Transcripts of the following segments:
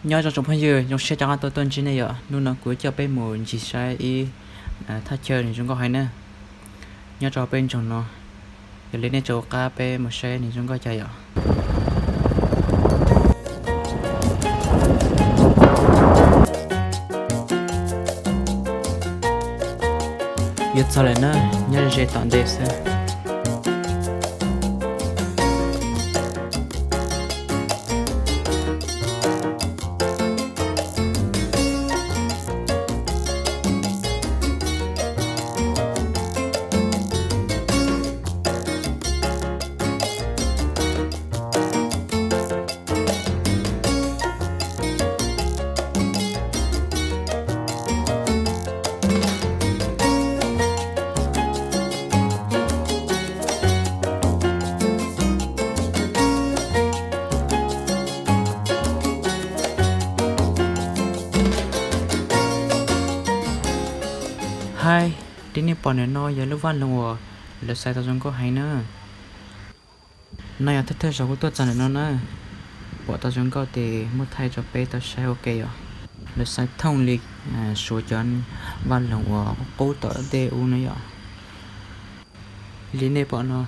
Nyob zoo tsoom phooj ywg, zoo siab rov qab tau tuaj ntsib nej yom. Hnub no kuv coj peb mus ncig saib ib thaj chaw nws zoo nkauj heev na. Nyob rau peb nroog no, yog li nej tso qab peb mus saib nws zoo nkauj cas yom. Yuav txog lawm na, nyob ze tom ntej xwb. Haib, li nej pom ntawm no yog lub vaj loog uas lawv xaiv tau zoo nkauj heev na. No yog thawj thawj zaug kuv tuaj txog ntawm no na, pom tau zoo nkauj ces muab thaij rau peb tau saib ua ke yom. Lawv xaiv thooj li suav cov vaj loog uas qub tom ntej ub na yom. Li nej pom no,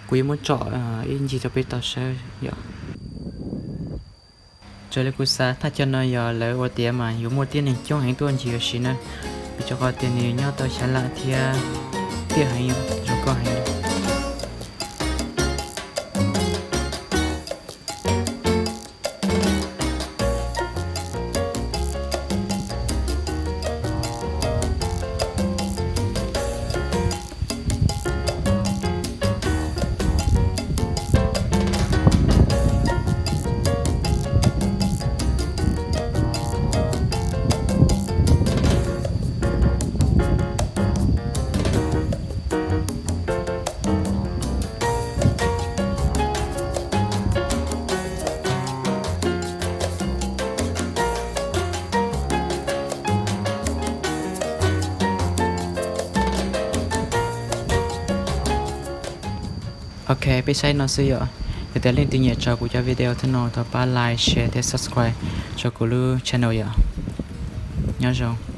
kuv yuav muab tsom ib ncig rau peb tau saib yom. Raws li kuv xav thaj chaw no yog lawv ua tiav mas yuav muaj tib neeg coob heev tuaj ncig ua si na, vim rau qhov tias nws nyob tau xyab lam thiab tiaj heev, zoo nkauj heev. Ok, peb saib no xwb yom. Yog tias leej twg nyiam tso kuv cov video thiab no thov pab like, share thiab subscribe tso kuv lub channel yom. Nyob zoo.